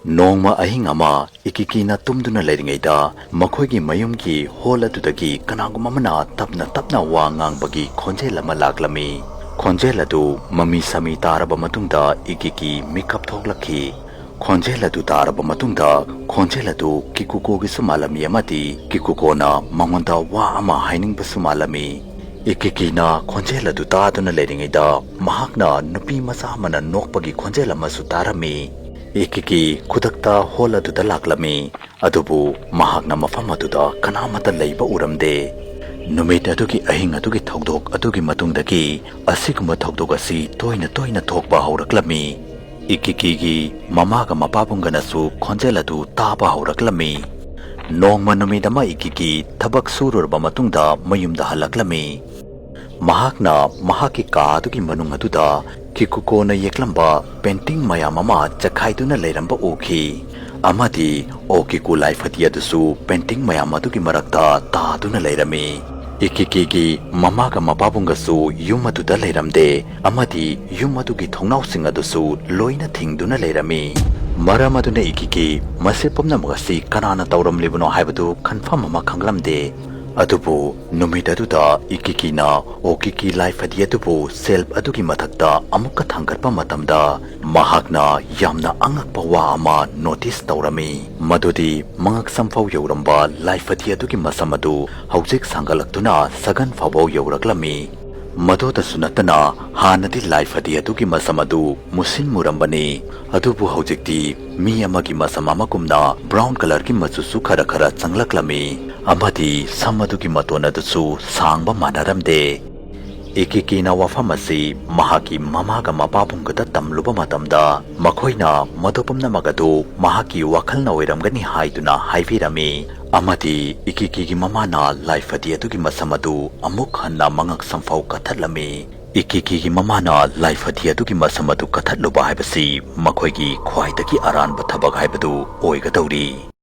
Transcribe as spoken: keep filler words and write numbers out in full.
ꯅꯣꯡꯃ ꯑꯍꯤꯡ ꯑꯃ ꯏꯀꯤꯀꯤꯅ ꯇꯨꯝꯗꯨꯅ ꯂꯩꯔꯤꯉꯩꯗ ꯃꯈꯣꯏꯒꯤ ꯃꯌꯨꯝꯒꯤ ꯍꯣꯜ ꯑꯗꯨꯗꯒꯤ ꯀꯅꯥꯒꯨꯝꯕ ꯑꯃꯅ ꯇꯞꯅ ꯇꯞꯅ ꯋꯥ ꯉꯥꯡꯕꯒꯤ ꯈꯣꯟꯖꯦꯜ ꯑꯃ ꯂꯥꯛꯂꯝꯃꯤ꯫ ꯈꯣꯟꯖꯦꯜ ꯑꯗꯨ ꯃꯃꯤ ꯁꯥꯃꯤ ꯇꯥꯔꯕ ꯃꯇꯨꯡꯗ ꯏꯀꯤꯀꯤ ꯃꯤꯀꯞ ꯊꯣꯛꯂꯛꯈꯤ꯫ ꯈꯣꯟꯖꯦꯜ ꯑꯗꯨ ꯇꯥꯔꯕ ꯃꯇꯨꯡꯗ ꯈꯣꯟꯖꯦꯜ ꯑꯗꯨ ꯀꯤꯀꯨꯀꯣꯒꯤꯁꯨ ꯃꯥꯜꯂꯝꯃꯤ ꯑꯃꯗꯤ ꯀꯤꯀꯨꯀꯣꯅ ꯃꯉꯣꯟꯗ ꯋꯥ ꯑꯃ ꯍꯥꯏꯅꯤꯡꯕꯁꯨ ꯃꯥꯜꯂꯝꯃꯤ꯫ ꯏꯀꯤꯀꯤꯅ ꯈꯣꯟꯖꯦꯜ ꯑꯗꯨ ꯇꯥꯗꯨꯅ ꯂꯩꯔꯤꯉꯩꯗ ꯃꯍꯥꯛꯅ ꯅꯨꯄꯤ ꯃꯆꯥ ꯑꯃꯅ ꯅꯣꯛꯄꯒꯤ ꯈꯣꯟꯖꯦꯜ ꯑꯃꯁꯨ ꯇꯥꯔꯝꯃꯤ꯫ ꯏꯀꯤꯀꯤ ꯈꯨꯗꯛꯇ ꯍꯣꯜ ꯑꯗꯨꯗ ꯂꯥꯛꯂꯝꯃꯤ, ꯑꯗꯨꯕꯨ ꯃꯍꯥꯛꯅ ꯃꯐꯝ ꯑꯗꯨꯗ ꯀꯅꯥꯃꯠꯇ ꯂꯩꯕ ꯎꯔꯝꯗꯦ꯫ ꯅꯨꯃꯤꯠ ꯑꯗꯨꯒꯤ ꯑꯍꯤꯡ ꯑꯗꯨꯒꯤ ꯊꯧꯗꯣꯛ ꯑꯗꯨꯒꯤ ꯃꯇꯨꯡꯗꯒꯤ ꯑꯁꯤꯒꯨꯝꯕ ꯊꯧꯗꯣꯛ ꯑꯁꯤ ꯇꯣꯏꯅ ꯇꯣꯏꯅ ꯊꯣꯛꯄ ꯍꯧꯔꯛꯂꯝꯃꯤ꯫ ꯏꯀꯤꯀꯤꯒꯤ ꯃꯃꯥꯒ ꯃꯄꯥꯕꯨꯡꯒꯅꯁꯨ ꯈꯣꯟꯖꯦꯜ ꯑꯗꯨ ꯇꯥꯕ ꯍꯧꯔꯛꯂꯝꯃꯤ꯫ ꯅꯣꯡꯃ ꯅꯨꯃꯤꯠ ꯑꯃ ꯏꯀꯤꯀꯤ ꯊꯕꯛ ꯁꯨꯔꯨꯔꯕ ꯃꯇꯨꯡꯗ ꯃꯌꯨꯝꯗ ꯍꯜꯂꯛꯂꯝꯃꯤ꯫ ꯃꯍꯥꯛꯅ ꯃꯍꯥꯛꯀꯤ ꯀꯥ ꯑꯗꯨꯒꯤ ꯃꯅꯨꯡ ꯑꯗꯨꯗ ꯀꯤꯀꯨꯀꯣꯅ ꯌꯦꯛꯂꯝꯕ ꯄꯦꯟꯇꯤꯡ ꯃꯌꯥꯝ ꯑꯃ ꯆꯈꯥꯏꯗꯨꯅ ꯂꯩꯔꯝꯕ ꯎꯈꯤ, ꯑꯃꯗꯤ ꯑꯣꯀꯤꯀꯨ ꯂꯥꯏꯐꯗꯤ ꯑꯗꯨꯁꯨ ꯄꯦꯟꯇꯤꯡ ꯃꯌꯥꯝ ꯑꯗꯨꯒꯤ ꯃꯔꯛꯇ ꯇꯥꯗꯨꯅ ꯂꯩꯔꯝꯃꯤ꯫ ꯏꯀꯤꯀꯤꯒꯤ ꯃꯃꯥꯒ ꯃꯄꯥꯕꯨꯡꯒꯁꯨ ꯌꯨꯝ ꯑꯗꯨꯗ ꯂꯩꯔꯝꯗꯦ, ꯑꯃꯗꯤ ꯌꯨꯝ ꯑꯗꯨꯒꯤ ꯊꯣꯡꯅꯥꯎꯁꯤꯡ ꯑꯗꯨꯁꯨ ꯂꯣꯏꯅ ꯊꯤꯡꯗꯨꯅ ꯂꯩꯔꯝꯃꯤ꯫ ꯃꯔꯝ ꯑꯗꯨꯅ ꯏꯀꯤꯀꯤ ꯃꯁꯤ ꯄꯨꯝꯅꯃꯛ ꯑꯁꯤ ꯀꯅꯥꯅ ꯇꯧꯔꯝꯂꯤꯕꯅꯣ ꯍꯥꯏꯕꯗꯨ ꯈꯟꯐꯝ ꯑꯃ ꯈꯪꯂꯝꯗꯦ꯫ ꯑꯗꯨꯕꯨ ꯅꯨꯃꯤꯠ ꯑꯗꯨꯗ ꯏꯀꯤꯀꯤꯅ ꯑꯣꯀꯤꯀꯤ ꯂꯥꯏꯐꯗꯤ ꯑꯗꯨꯕꯨ ꯁꯦꯜꯐ ꯑꯗꯨꯒꯤ ꯃꯊꯛꯇ ꯑꯃꯨꯛꯀ ꯊꯥꯡꯒꯠꯄ ꯃꯇꯝꯗ, ꯃꯍꯥꯛꯅ ꯌꯥꯝꯅ ꯑꯉꯛꯄ ꯋꯥ ꯑꯃ ꯅꯣꯇꯤꯁ ꯇꯧꯔꯝꯃꯤ, ꯃꯗꯨꯗꯤ ꯃꯉꯛꯁꯝ ꯐꯥꯎ ꯌꯧꯔꯝꯕ ꯂꯥꯏꯐꯗꯤ ꯑꯗꯨꯒꯤ ꯃꯁꯝ ꯑꯗꯨ ꯍꯧꯖꯤꯛ ꯁꯥꯡꯒꯠꯂꯛꯇꯨꯅ ꯁꯒꯟ ꯐꯥꯎꯕ ꯌꯧꯔꯛꯂꯝꯃꯤ꯫ ꯃꯗꯨꯗꯁꯨ ꯅꯠꯇꯅ, ꯍꯥꯟꯅꯗꯤ ꯂꯥꯏꯐꯗꯤ ꯑꯗꯨꯒꯤ ꯃꯁꯝ ꯑꯗꯨ ꯃꯨꯁꯤꯟ ꯃꯨꯔꯝꯕꯅꯤ, ꯑꯗꯨꯕꯨ ꯍꯧꯖꯤꯛꯇꯤ ꯃꯤ ꯑꯃꯒꯤ ꯃꯁꯝ ꯑꯃꯒꯨꯝꯅ ꯕ꯭ꯔꯥꯎꯟ ꯀꯂꯔꯒꯤ ꯃꯆꯨꯁꯨ ꯈꯔ ꯈꯔ ꯆꯪꯂꯛꯂꯝꯃꯤ, ꯑꯃꯗꯤ ꯁꯝ ꯑꯗꯨꯒꯤ ꯃꯇꯣꯟ ꯑꯗꯨꯁꯨ ꯁꯥꯡꯕ ꯃꯥꯟꯅꯔꯝꯗꯦ꯫ ꯏꯀꯤꯀꯤꯅ ꯋꯥꯐꯝ ꯑꯁꯤ ꯃꯍꯥꯛꯀꯤ ꯃꯃꯥꯒ ꯃꯄꯥꯕꯨꯡꯒꯗ ꯇꯝꯂꯨꯕ ꯃꯇꯝꯗ, ꯃꯈꯣꯏꯅ ꯃꯗꯨ ꯄꯨꯝꯅꯃꯛ ꯑꯗꯨ ꯃꯍꯥꯛꯀꯤ ꯋꯥꯈꯜꯅ ꯑꯣꯏꯔꯝꯒꯅꯤ ꯍꯥꯏꯗꯨꯅ ꯍꯥꯏꯕꯤꯔꯝꯃꯤ, ꯑꯃꯗꯤ ꯏꯀꯤꯀꯤꯒꯤ ꯃꯃꯥꯅ ꯂꯥꯏꯐꯗꯤ ꯑꯗꯨꯒꯤ ꯃꯁꯝ ꯑꯗꯨ ꯑꯃꯨꯛ ꯍꯟꯅ ꯃꯉꯛꯁꯝ ꯐꯥꯎ ꯀꯛꯊꯠꯂꯝꯃꯤ꯫ ꯏꯀꯤꯀꯤꯒꯤ ꯃꯃꯥꯅ ꯂꯥꯏꯐꯗꯤ ꯑꯗꯨꯒꯤ ꯃꯁꯝ ꯑꯗꯨ ꯀꯛꯊꯠꯂꯨꯕ ꯍꯥꯏꯕꯁꯤ ꯃꯈꯣꯏꯒꯤ ꯈ꯭ꯋꯥꯏꯗꯒꯤ ꯑꯔꯥꯟꯕ ꯊꯕꯛ ꯍꯥꯏꯕꯗꯨ ꯑꯣꯏꯒꯗꯧꯔꯤ꯫